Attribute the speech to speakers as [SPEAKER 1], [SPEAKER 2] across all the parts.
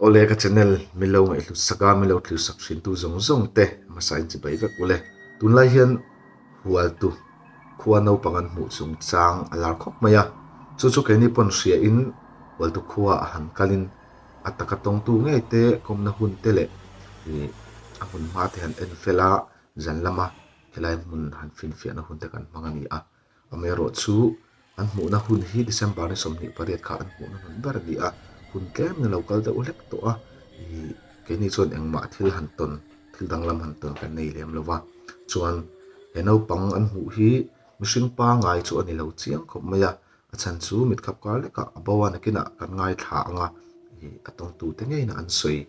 [SPEAKER 1] Awle ka channel min lo ngaihhlut sak a, min lo thlir sak thin tu zawng zawng te hmasa in chibai vek ule. Tunlai hian hualtu khua naupang an hmuh chung chang a lar khawp mai a, chu chu keini pawn hria in hualtu khua a han kal in a taka tawngtu ngei te kawmna hun te leh ih a hmun hma te han en fel a, zan lama helai hmun han finfiahna hun te kan hmang a ni a. Amaherawh chu an hmuhna hun hi December ni 28 kha an hmuhna hun ber a ni a, hun tlem in a lo kal deuh hlek tawh a, ih keini chuan engmah thil han tawn, thil danglam han tawn kan nei lem lo va, chuan he naupang an hmuh hi mihring pangai chu a ni lo chiang khawp mai a, a chhan chu mit khap kar lekah a bo a, nakinah kan ngaithla ang a, ih a tawngtute ngeina an sawi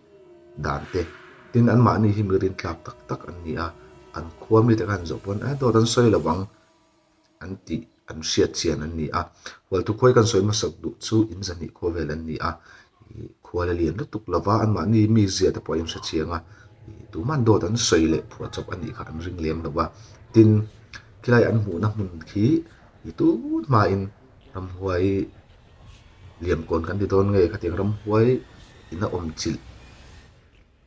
[SPEAKER 1] dan te, tin anmahni hi mi rintlak tak tak an ni a, an khua mite khan zawh pawn eh dawt an sawi lo ang. an tih an hriat chian an ni a. Hualtu khuai kan sawi hmasak duh chu in zahnih khua vel an ni a, ih khua la lian lutuk lova anmahni mi zia te pawh a inhre chiang a, ih tuman dawt an sawi leh phuah chawp a nih kha an ring lem lo va. Tin, khilai an hmuhna hmun khi ih tun hmain ramhuai liamkawn kan ti dawn nge khatiang ramhuai in a awm chilh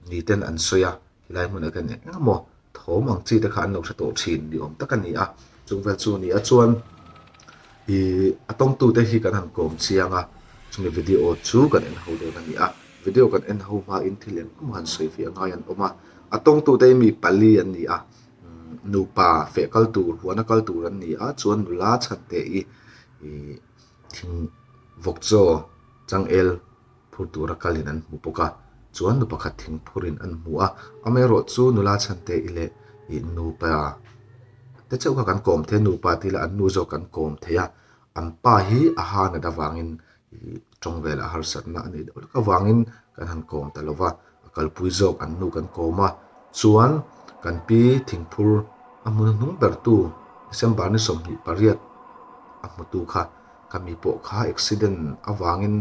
[SPEAKER 1] ni ten an sawi a, helai hmunah khian eng eng emaw thawm ang chi te kha an lo hre tawh thin ni awm tak a ni a, chung vel chu a ni a chuan ihh a tawngtu te hi kan han kawm chiang a, chumi video chu kan en ho dawn a ni a, video kan en ho hmain thil eng emaw han sawi fiah ngai an awm a, a tawngtu te hi mi pali an ni a, nupa feh kal tur huana kal tur an ni a chuan nula chhan te hi ihh thing vawk chaw changel. Phur tura kalin an hmu bawk a, chuan nu pakhat thing phurin an hmu a, amaherawh chu nula chhante i leh ih nupa te chauh kha kan kawm thei a, nupa tih lah an nu zawk kan kawm thei a, an pa hi a ha nat avangin ih tawng velah harsatna a neih deuh hlek avangin kan han kawm ta lo va, a kalpui zawk an nu kan kawm a, chuan kan pi thingphur a hmun hnung bertu December ni 28 a hmutu kha ka mi pawh kha accident avangin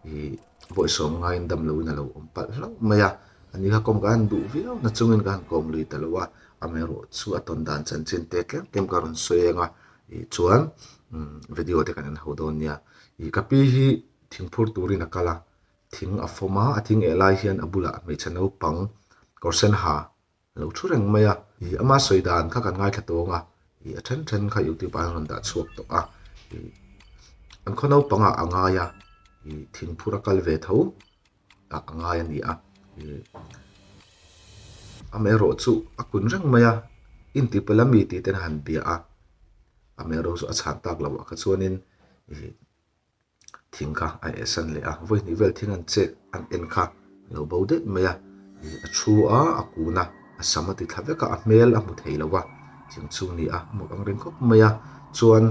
[SPEAKER 1] ih bawihsawm ngaiin dam loin a lo awm palh hlauh mai a, ani kha kawm ka han duh viau na chungin ka han kawm lui ta lo a, amaherawh chu a tawn dan chanchin te tlem tlem ka rawn sawi ang a, ih chuan umm video te kan en ho dawn nia, ih ka pi hi thingphur turin a kal a, thing a fawm a, a thing eh lai hian a bulah hmeichhe naupang kawr sen ha A lo thu reng mai a, ih ama sawi dan kha kan ngaithla tawng a, ih a then then kha youtube ah an rawn dah chhuak tawh a, ih an khaw naupang ah a ngai a, ih thingphur a kal ve tho ah a ngai a ni a, ih amaherawh chu a kun reng mai a, intihpalh ami tih ten a han bia a, amaherawh chu a chhan tak loh ah kha chuanin ih. Thing kha a ehsan leh a, vawi hnih vel thing an chek an en kha a lo bo daih mai a, ih a thu a, a kun a, a sam a ti thla vek a, a hmel a hmu thei lo va, thing chhung ni a, a hmu ang reng khawp mai a, chuan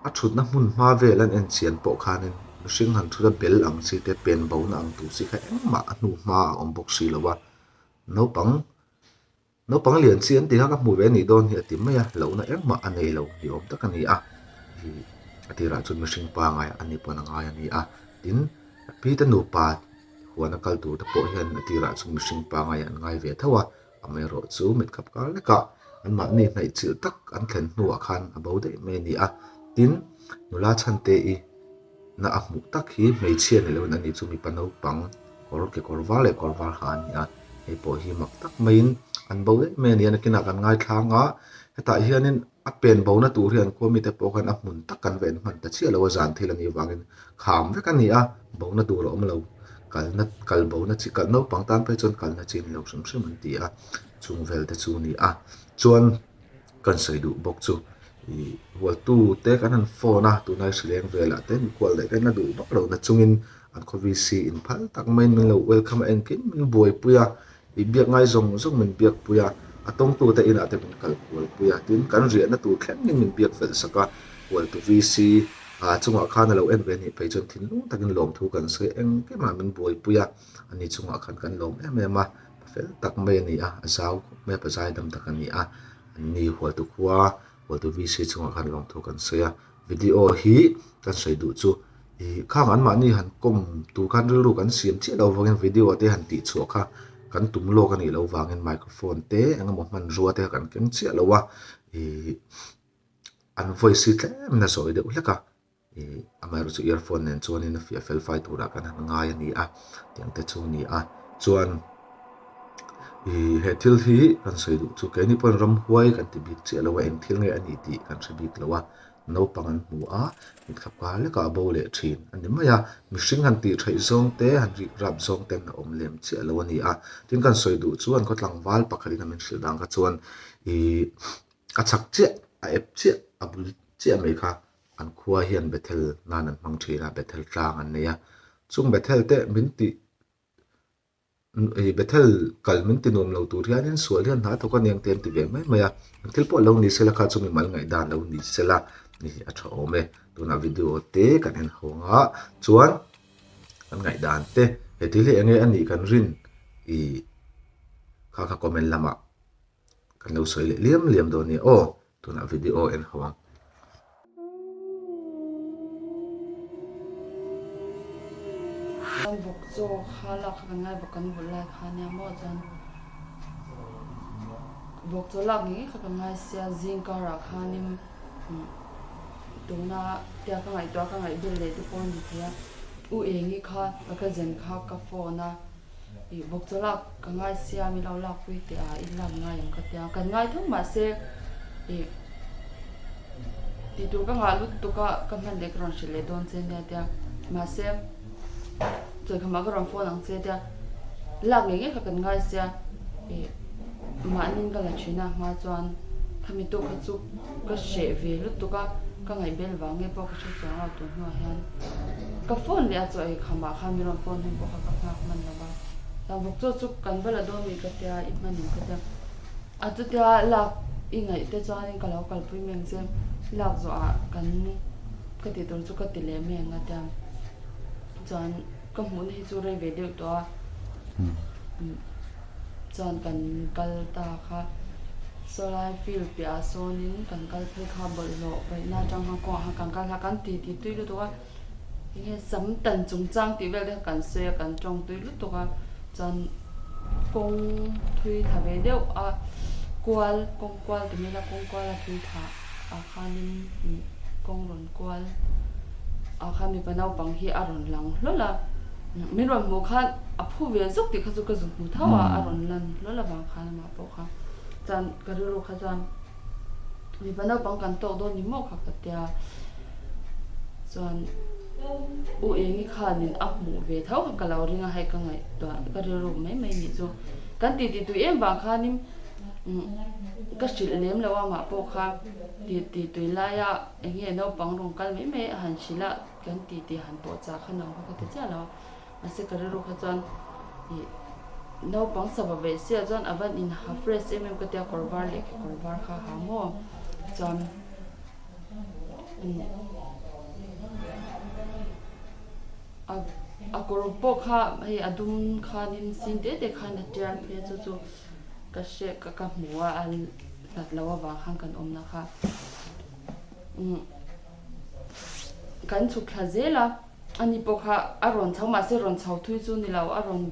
[SPEAKER 1] a thutna hmun hma vel an en chian pawh khanin mihring han thut a bel ang chi te pen bo na ang tur chi kha engmah a hnu hma a awm bawk si lo va, naupang Naupang lian chi an ti kha ka hmu ve anih dawn hi a ti mai a, lohna engmah a nei lo ni awm tak a ni a, ih a tirah chuan mihring pangai a ni pawn a ngai a ni a, tin Pite nupa huana kal tur te pawh hian a tirah chuan mihring pangai an ngai ve tho a, amaherawh chu mit khap kar lekah anmahni hnaih chilh tak an thlen hnuah khan a bo daih mai a ni a, tin nula chhante i. Na a hmuh tak hi hmeichhia ni loin ani chu mipa naupang kawr kekawr var leh kawr var ha a ni a, hei pawh hi mak tak maiin an bo daih mai a ni a, nakinah kan ngaithlang a, hetah hianin a pen bona tur hi an khua mite pawh khan a hmun tak kan va en hman ta chiah lo a, zan thil a nih avangin kham vek a ni a, bona tur a awm lo, kalna kal bona chi kal naupang tan phei chuan kalna chi a ni lo hrim hrim an ti a, chung vel te chu a ni a, chuan. Kan sawi duh bawk chu ih hualtu te kan han phone a tunlai hrileng velah te mikhual daih kan la duh vak lo na chungin an khaw VC in phal tak maiin min lo welcome a engkim min buaipui a ih biak ngai zawng zawng min biak pui a a tawngtu te inah te min kal kual pui a tin kan riahna tur thlengin min biak fel sak a hualtu VC ah chungah khan a lo en ve anih phei chuan thinlung takin lawmthu kan sawi engkimah min buaipui a ani chungah khan kan lawm em em a. Pa fel tak mai a ni a, a zau khawp mai a, pa zai dam tak a ni a, an ni Hualtu khua, Hualtu VC chungah khan lawngthu kan sawi a, video hi kan sawi duh chu ih khang anmahni han kawm tur khan rilru kan siam chiah loh avangin video te han tih chhuah kha kan tum lawk a nih loh avangin microphone te eng emaw hmanrua te kha kan keng chiah lo a, ih an voice hi tlem in a zawi deuh hlek a. Ih amaherawhchu earphone nen chuanin a fiah fel fai turah kan han ngai a ni a tiang te chu a ni a chuan ih he thil hi kan sawi duh chu keini pawhin ramhuai kan ti bik chiah lo a eng thil nge a ni tih kan hre bik lo a naupang an hmu a mitkhap kar lekah a bo leh thin a ni mai a mihring han tih theih zawng te han rik rap zawng ten a awm lem chiah lo a ni a tin kan sawi duh chu an khaw tlangval pakhatin a min hrilh dan kha chuan ih a chak chiah a ep chiah a bul chiah mai kha An khua hian Bethel nan an hmang thin a, Bethel tlang an nei a. Chung Bethel te min tih Bethel kal min ti nuam lo tur hianin sual hian hna thawk a ni ang te an ti ve mai mai a. Eng thil pawh lo ni sela kha chu mimal ngaihdan lo ni sela ni a tha awm e. Tunah video te kan en ho ang a, chuan kan ngaihdan te he thil hi enge a nih kan rin ih kha kha comment lamah Kan lo sawi leh liam liam dawn nia aw, tunah video en ho ang.
[SPEAKER 2] Kan vawk chaw kha lak kha kan ngai vawk kan vawlh lai kha nia maw chuan vawk chaw lak ngei ngei kha ka ngai sia zing karah khanin tuna tia ka ngaihtuah ka ngaih bel leh te pawh a ni thei a u engi kha ka cousin kha ka phone a. Ih bawk chaw lak ka ngai sia min lo lak pui teh a i lak ngai ang ka tia kan ngai tho mahse ih tih tur ka nghah lut tuk a ka hman leh ka rawn hrilh leh dawn che nia tia mahse chawi khamah ka rawn phone ang che tia lak ngei ngei kha kan ngai sia ih mahni ka la thin a hma chuan khami tawk kha chu ka hreh ve lutuk a ka ngaih bel vang nge pawh ka hre chuang lo tun hnuah hian ka phone leh a chaw ei khamah khan min rawn phone hun pawh kha ka nghak hman lo va chuan vawk chaw chu kan va la dawn mi ka tia i hman em ka tia a chutia lak i ngaih te chuanin ka lo kalpui mai ang che lak zawhah kan ka tih tur chu ka ti leh mai ang a tia chuan ka hmuhna hi chu rei ve deuh tawh a. Chuan kan kal ta kha sawlai field piahah sawnin kan kal phei kha bawlhhlawh paihna atang khan kawngah khan kan kal kha kan ti ti tui lutuk a enge sam tan chungchang tih vel te kha kan sawi a kan tawng tui lutuk a chuan kawng thui tha ve deuh a kual kawng kual ti mai ila kawng kual a thui tha ah khanin kawng rawn kual ah khan mipa naupang hi a rawn lang hlawl a. Min rawn hmuh khan a phu ve zuk tih kha chu ka zu hmu tho a, a rawn lan hlawl avang khan amah pawh kha chuan ka rilru kha chuan mipa naupang kan tawk dawn ni maw kha ka tia chuan U Engi khanin a hmuh ve tho kha ka lo ring a hei ka ngaihtuah ka rilru mai mai nih chu kan titi tui em vang khanin ka hrilh lem lo a amah pawh kha titi tui laia eng nge naupang rawn kal mai mai a han hrilh a. Kan ti tih han pawh chah kha nang kha ka ti chiah lo a, mahse ka rilru kha chuan ih naupang sava ve sia chuan a van in ha fresh em em ka tia kawr var leh kekawr var kha ha maw chuan a a kawr pawh kha hei a dum khanin sin te te khan a tial phei a chu chu ka hre ka ka hmu a a hlat loh avang khan kan awmna kha umm. Kan chhuk thla zel a, ani pawh kha a rawn chho mahse rawn chho thui chu ni lo, a rawn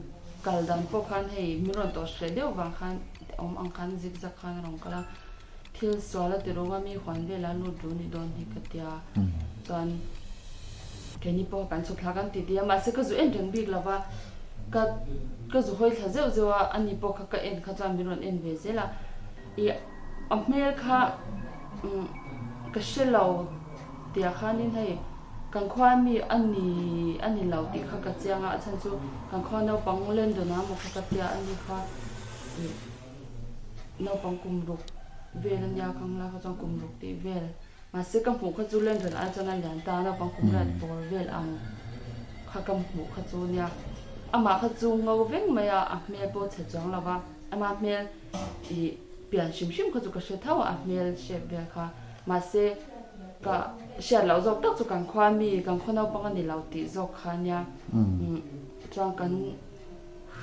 [SPEAKER 2] kal dan pawh khan hei min rawn tawh hreh deuh vang khan awm ang khan zig zag khan a rawn kal a, thil sual a ti rum a mi huan velah lut ru ni dawn hi ka tia chuan keini pawh kan chhuk thla kan ti ti a mahse ka zu en reng bik lo va, ka ka zu hawi thla zeuh zeuh a, ani pawh kha ka en kha chuan min rawn en ve zel a, ih a hmel kha umm ka hre lo tih khanin hei kan khua mi a ni a ni lo tih kha ka chiang a a chhan chu kan khua naupang London ah maw kha ka tia a ni kha ih naupang kum ruk vel a nia khang lai kha chuan kum ruk tih vel mahse ka hmuh kha chu London ai chuan a lian ta a naupang kum riat bawr vel ang kha ka hmuh kha chu nia amah kha chu ngo veng mai a a hmel pawh chhe chuang lo va ama hmel ih pian hrim hrim kha chu ka hre tho a, a hmel hriat vel kha. Mahse, ka hriat loh zawk tak chu kan khua mi, kan khaw naupang a ni lo tih zawk kha nia. Chuan kan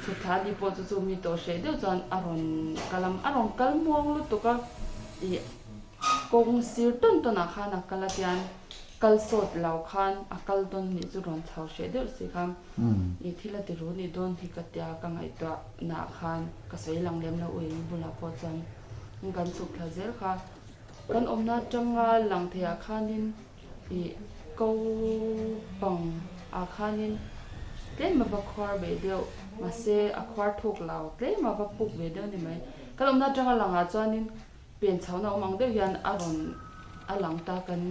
[SPEAKER 2] chhukthla ni pawh chu chu mi tawh hreh deuh chuan a rawn kal a, a rawn kal muang lutuk a, ih kawng sir tawn tawn ah khan a kal a tian kal sawt lo khan a kal dawn nih chu rawn chho hreh deuh si kha ih thil a ti ru nih dawn hi ka tia ka ngaihtuah nah khan. Ka sawi lang lem lo ui bulah pawh chuan kan chhuk thla zel kha. Kan awmna atanga lang theiah khanin ih ko pang ah khanin tlem a va khuar ve deuh mahse a khuar thuk lo tlem a va puk ve deuh a ni mai. Kan awmna atanga langah chuanin pen chhohna awm ang deuh hian a rawn a lang ta kan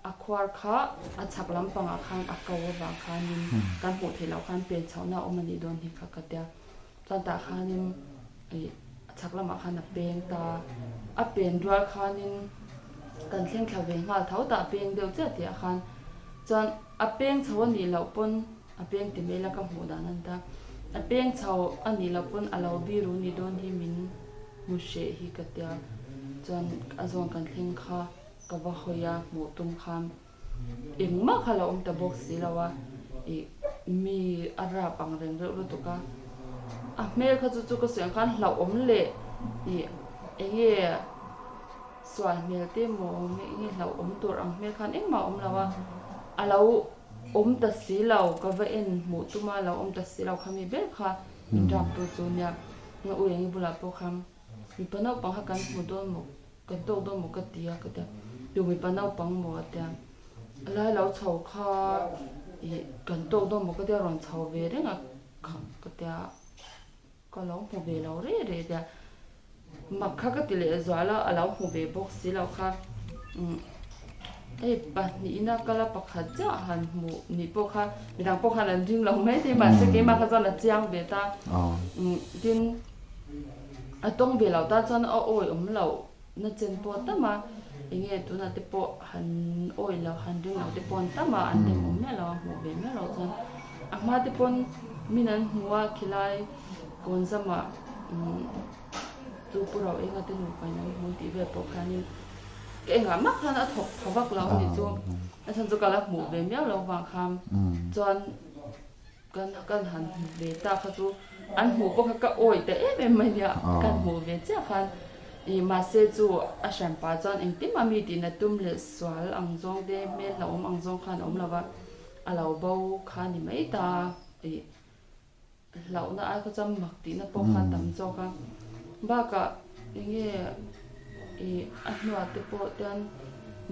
[SPEAKER 2] a khuar kha a chhak lampangah khan a ko avang khanin kan hmuh theih loh khan pen chhohna awm a nih dawn hi kha ka tia. Chuan tah khanin ih a chhak lamah khan a peng ta, a pen rual khanin kan thleng thla ve nghal tho ta a peng deuh chiah tih ah khan chuan a peng chho a nih loh pawn a peng ti mai la ka hmuh dan a ni ta, a peng chho a nih loh pawn a lo biru ni dawn hi min hmu hreh hi ka tia chuan a zawn kan thleng kha ka va hawi a hmuh tum khan. Engmah kha lo awm ta bawk si lo a, ih mi a rap ang reng reuh lutuk a, a hmel kha chu chu ka sawi ang khan hlauhawm leh ih eng nge sual hmel te emaw eng nge hlauhawm tur ang hmel khan engmah a awm lo a, a lo awm ta si lo ka va en hmuh tum a lo awm ta si lo kha mi ber kha min rap tu chu nia, u Engi bulah pawh khan mipa naupang kha kan hmu dawn maw? Kan tawk dawn maw ka ti a ka ti a, tu mipa naupang maw a ti a, a lai lo chho kha ih kan tawk dawn maw ka ti a rawn chho ve reng a ka ti a, ka lo hmu ve lo reh reh tia, mak kha ka ti leh zual a, a lo hmu ve bawk si lo kha umm hei pahnihin a kal a pakhat chiah han hmuh nih pawh kha midang pawh khan an ring lo mai thei mahse keimah kha chuan a chiang ve ta umm tin. A tawng ve lo ta chuan a awi awm loh na chen pawh a tam a, enge tunah te pawh han awi lo han ring lo te pawh an tam a, an dem awm miah lo a, hmuh ve miah lo chuan a hma te pawn min an hmu a khilai kawn zamah umm chu pu rau enga te nupa in an hmu tih vel pawh khanin ka engah mah khan a thawk tha vak lo a nih chu a chhan chu ka la hmuh ve miah lo vang khan chuan. Kan kan han hmu ve ta kha chu an hmuh pawh kha ka awi ta em em mai nia, kan hmuh ve chiah khan ih mahse chu a hranpa chuan engtin mah mi tihna tum leh sual ang zawng te hmel hlauhawm ang zawng khan a awm lo va, a lo bo kha ni mai ta ih hlauhna ai kha chuan mak tihna pawh kha a tam zawk a, bakah enge ih a hnuah te pawh chuan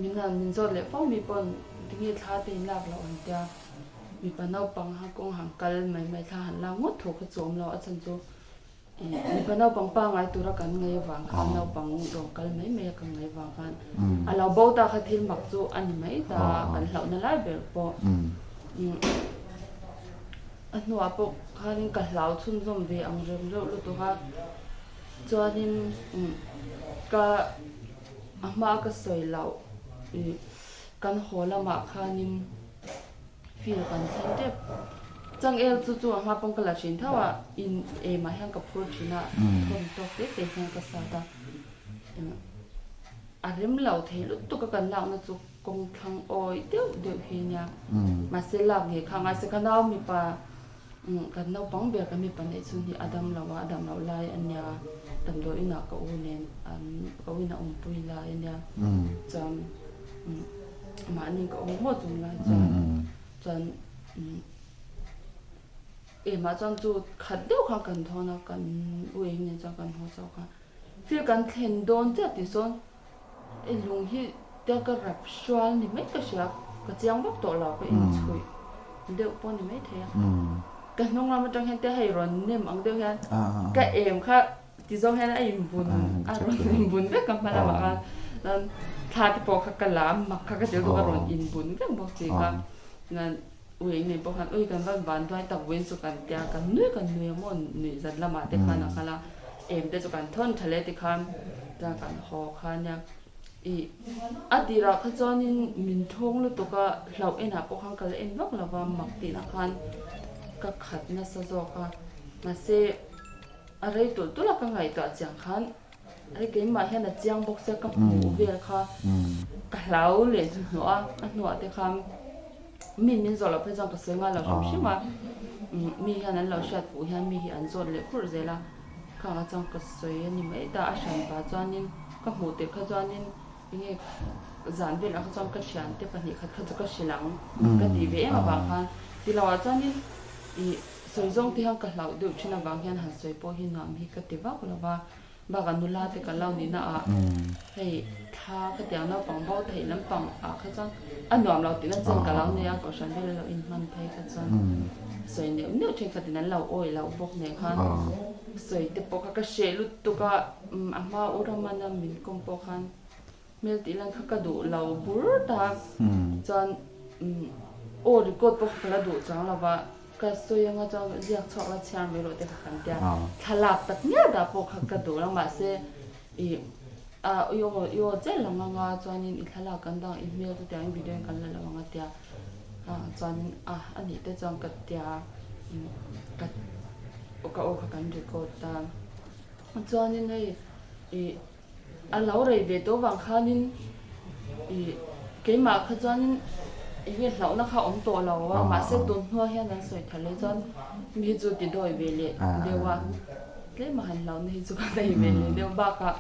[SPEAKER 2] min han min zawt leh fo mi pawn tinge thla te in lak loh an tia. Mipa naupang ha kawng han kal mai mai thla han lak ngawt thu kha chu awm lo a chhan chu ih mipa naupang pangai tura kan ngaih avang khan naupang rawn kal mai mai a kan ngaih avang khan a lo bo ta kha thil mak chu a ni mai ta kan hlauhna lai ber pawh a hnuah pawh khanin ka hlau chhunzawm ve ang rem reuh lutuk a chuanin ka a hma ka sawi loh ih kan haw lamah khanin. Feel kan thleng tep. Changel chu chu a hma pawng ka la thin tho a, in em ah hian ka phur thin a, thawn tawk te te hian ka sat a. A rem lo thei lutuk a kan lakna chu kawng thlang awi deuh deuh hi nia. Mahse lak ngei kha ngai se ka nau mipa kan naupang ber kan mipa neih chhun hi a dam lo a, a dam loh lai a nia, damdawi inah ka u nen an ka u in a awmpui lai a nia. Chuan. Mahni ka awm ngawt chung lai chuan chuan emah chuan chu khat deuh khan kan thawn a kan u eng nen chuan kan haw chauh kha thil kan thlen dawn chiah tih sawn e lung hi tia ka rap hrual ni mai ka hria ka chiang vak tawh lo ka inchhuih deuh pawh ni mai thei a ka hnung lam atang hian tia hei rawn nem ang deuh hian ka em kha. Ti zawng hian a inbun a rawn inbun vek a hma lamah khan chuan thla te pawh kha ka la a mak kha ka tel bawk a rawn inbun vek bawk si kha chuan ui eng nei pawh khan ui kan van van duai tak vawiin chu kan tia kan nui kan nui a maw nuih zat lamah te khan a kal a em te chu kan thawn tha hle ti khan chuan kan haw kha nia ih a tirah kha chuanin min thawng lutuk a hlauh enah pawh khan ka la en vak lo va mak tihna khan ka khat nasa zawk a mahse. A rei tulh tulh a ka ngaihtuah chiang khan hei keimah hian a chiang bawk sia ka hmuh vel kha ka hlau leh hnuhnawh a, a hnuah te khan mi min zawh loh phei chuan ka sawi ngai lo hrim hrim a, mi hian an lo hriat fuh hian mi hi an zawt leh khurh zel a, khangah chuan ka sawi a ni mai ta a hran pah chuanin ka hmuh tirh kha chuanin enge zan velah kha chuan ka thiante 2 khat kha chu ka hrilh ang ka tih ve em avang khan tiloah chuanin ih. Sawi zawng te hian ka hlauh deuh thin avang hian han sawi pawh hi nuam hi ka ti vak lo va. Bakah nula te kan lo nihna ah hei thla khatiang naupang bo theih lampang ah kha chuan a nuam lo tihna chen ka lo nei a, kohhran vel a lo inhman phei kha chuan sawi neuh neuh thenkhatin an lo awih loh bawk nen khan sawi te pawh kha ka hreh lutuk a, a hma u Ramana min kawm pawh khan Hmel tih lan kha ka duh lo bur ta chuan aw record pawh kha ka la duh chuang lo va, ka sawi anga chuan ziak chhuak la chhiar mai rawh te kha kan tia, thlalak tak ngial dah pawh kha ka duh lo mahse ih a i aw i aw chiah lang anga chuanin i thlalak kan dang i hmel chu tiangin video in kan la lo ang a tia chuanin a anih te chuan ka tia ka ka aw kha kan record ta chuanin hei ih. A lo rei ve tawh vang khanin ih keimah kha chuanin eng nge hlauhna kha a awm tawh lo a, mahse tun hnuah hian an sawi tha leh chuan mi hi chu ti dawi ve leh deuh a, tlema han hlauhna hi chu ka nei ve leh deuh bakah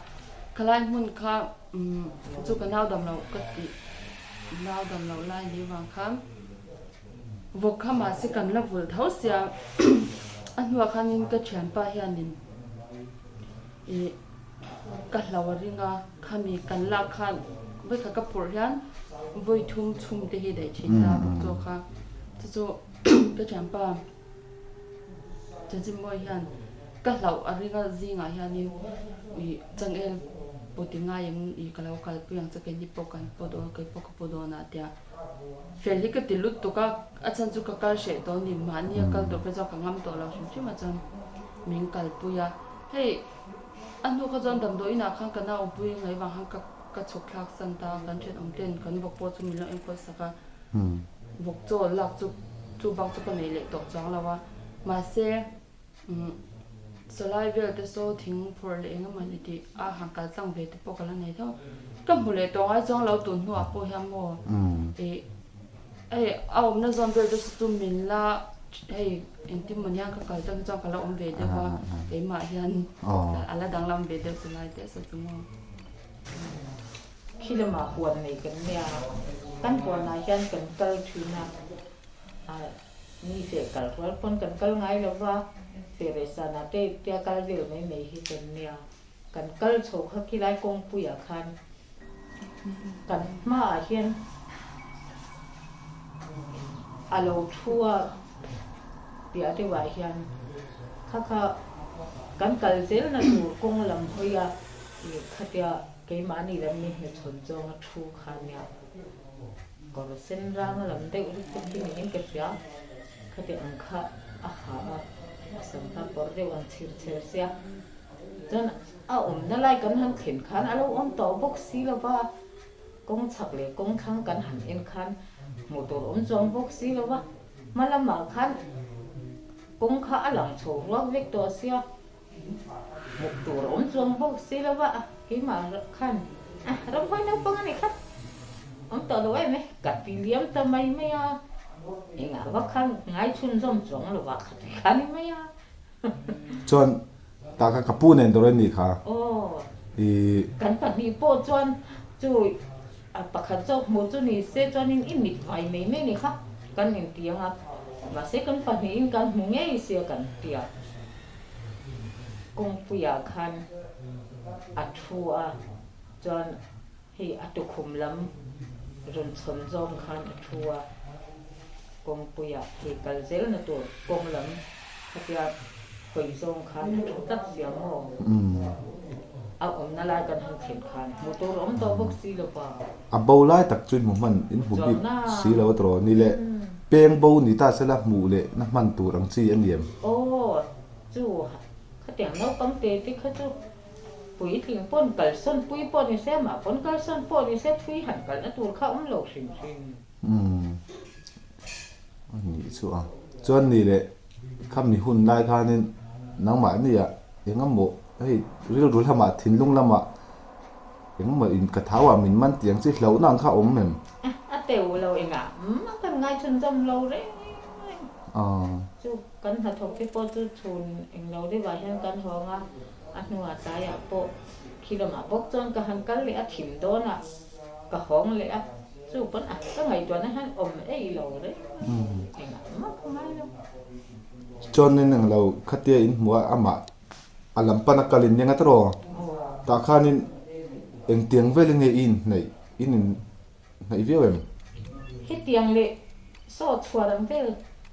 [SPEAKER 2] khalai hmun kha umm chu ka nau dam loh ka tih nau dam loh lai ni vang khan vawk kha mahse kan la vulh tho sia a hnuah khanin ka thianpa hianin ih. Ka hlo a ring a, khami kan lak khan vawikhat ka phurh hian vawi thum chhum te hi daih thin ta bawk chu kha chu chu ka thianpa Chanchinmawi hian ka hlauh a ring a zingah hianin ih changel pawh ti ngai em ih ka lo kalpui ang che keini pawh kan paw dawn kei pawh ka paw dawn a tia fel hi ka ti lutuk a a chhan chu ka kal hreh tawh a ni mahni a kal tur phei chuan ka ngam tawh lo hrim hrim a chuan min kalpui a hei. A hnu kha chuan damdawi inah khan ka naupui ngaih vang khan ka ka chhuk thlak san ta a, kan thenawm ten kan vawk pawh chu min lo enkawl sak a, vawk chaw lak chu chu bak chu ka nei leh tawh chuang lo a, mahse umm sawlai vel te saw thing phawrh leh eng emaw ni tih a han kal tlang ve te pawh ka la nei tho, ka hmu leh tawh ngai chuang lo tun hnuah pawh hian maw ih. Hei a awmna zawn vel te chu min la hei engtin maw hian ka kal tak hi chuan ka la awm ve deuh a keimah hian a la danglam ve deuh chu lai teh sa chu maw.
[SPEAKER 3] Khi lamah huan nei kan nia, kan huanah hian kan kal thin a, mi feh kal rual pawn kan kal ngai lo va, feh leh sanah te tia kal vel mai mai hi kan nia. Kan kal chho kha khilai kawngpuiah khan kan hmaah hian a lo thu a piah deuhah hian kha kha kan kal zelna tur kawng lam hawi a ih khatia keimahni lam mi hmechhawn zawnga thu kha nia kawr sen rang lam deuh rik te khi niin ka hria khati ang kha a ha a a sam kha kawr deuh ang chhir chher sia. Chuan a awmna lai kan han thlen khan a lo awm tawh bawk si lo va, kawng chhak leh kawng thlang kan han en khan hmuh tur awm chuang bawk si lo va, hma lamah khan kawng kha a lang chho ruak vek tawh sia, hmuh tur awm chuang bawk si lo va, keimah khan ramhuai naupang a nih kha awm tawh lo em e, ka ti liam ta mai mai a, engah vak khan ngai chhunzawm chuang lo va kha ti kha ni mai a.
[SPEAKER 1] Chuan tah kha ka pu nen dawr a nih kha.
[SPEAKER 3] Aw. Kan pahnih pawh chuan chu a pakhat zawk hmuh chu ni se chuanin i mit vai mai mai ni kha kan inti ang a, mahse kan pahnihin kan hmu ngei sia kan tia. Kawngpuiah khan a thu a, chuan hei a tukhum lam rawn chhawn zawng khan a thu a, kawngpuiah hei kal zelna tur kawng lam Khatia hawi zawng khan a thu tlat sia maw? A awmna lai kan han thlen khan hmuh tur a awm tawh bawk si lo va.
[SPEAKER 1] A bo lai tak chu in hmu hman in hmu bik si lo a tawh ni le. Peng bo ni ta sela hmuh leh na hman tur ang chi a ni em?
[SPEAKER 3] Aw, chu khatiang naupang te te kha chu puitling pawn kalsawn pui pawh ni se, mah pawn kalsawn pawh ni se thui han kalna tur kha awm lo hrim hrim.
[SPEAKER 1] A nih chu a. Chuan ni leh khami hun lai khanin nangmahniah eng emaw hei rilru lamah thinlung lamah eng emaw in ka thau ah min man tih ang chi hlauhna ang kha a awm em?
[SPEAKER 3] A teuh lo engah mah kan ngai chhunzawm lo reng reng. Chu kan hnathawk te pawh chu chhun eng lo deuhah hian kan hawng a, a hnuah tlaiah pawh khi lamah bawk chuan ka han kal leh a thim dawnah ka hawng leh a. Chu pawn a ka ngaihtuahna hian awm ei lo reng engah mah ka ngai lo.
[SPEAKER 1] Chuan nen ang lo khatia in hmuh a amah a lam pan a kal in nia nga tawh. Tah khanin engtiang velin nge i inhnaih, in inhnaih viau em?
[SPEAKER 3] Hetiang leh saw chhuar ang vel,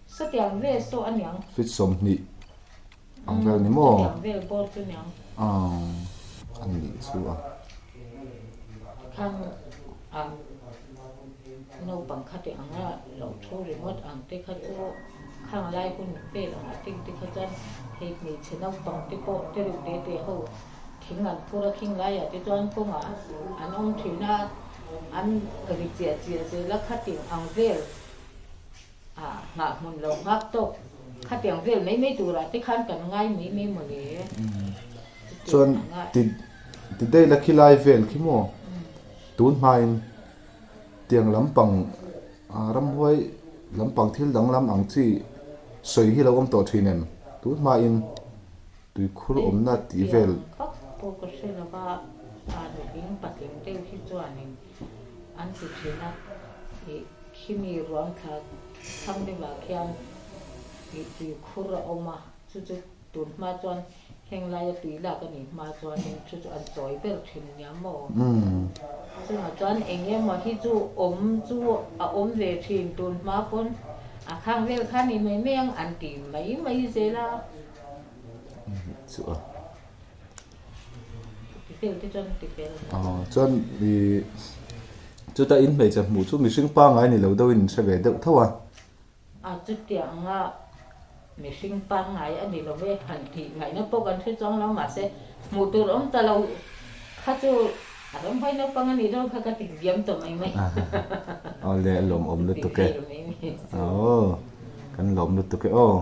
[SPEAKER 3] sawtiang vel saw a niang.
[SPEAKER 1] Feet 20 ang vel ni maw?
[SPEAKER 3] Chutiang vel bawr chu niang.
[SPEAKER 1] Aw, a nih chu a.
[SPEAKER 3] Tikhan a naupang kha tih anga lo thu ringawt ang te kha chu khang lai hun vel ang a ting te kha chuan hei hmeichhe naupang te pawh te reuh te te ho thing an phur a khing laiah te chuan kawngah an awm thin a, an ri chiah chiah zel a khating ang vel. Ah, nghah hmun lo nghak tawk. Khatiang vel mai mai turah te khan kan ngai mai mai maw le.
[SPEAKER 1] Chuan ti ti daih la khi lai vel khi maw? Tun hmain tiang lampang ramhuai lampang thil danglam ang chi sawi hi lo awm tawh thin em? Tun hmain tuikhur awmna tih vel.
[SPEAKER 3] Tiang vak pawh ka hre lo va, a nutling patling deuh hi chuanin an ti thin a, ih khimi ruang thla thlang deuhah khian ih tui khur a awm a, chu chu tun hma chuan heng laia tui lak a nih hma chuanin chu chu an chawi ber thin nia maw? Chungah chuan eng emaw hi chu awm chu a awm ve thin tun hma pawn a khang vel kha ni mai mai ang an ti mai mai zel a.
[SPEAKER 1] Chu a. Chuan ih chuta in hmeichhe hmuh chu mihring pangngai ni lo deuhin in hre ve deuh tho a.
[SPEAKER 3] A chutianga mihring pangngai a ni lo ve han tih ngaihna pawh kan hre chuang lo mahse hmuh tur awm ta lo kha chu a ramhuai naupang a nih dawn kha ka ti diam tawh mai mai.
[SPEAKER 1] Awle a lawmawm lutuk e. Aw kan lawm lutuk e aw.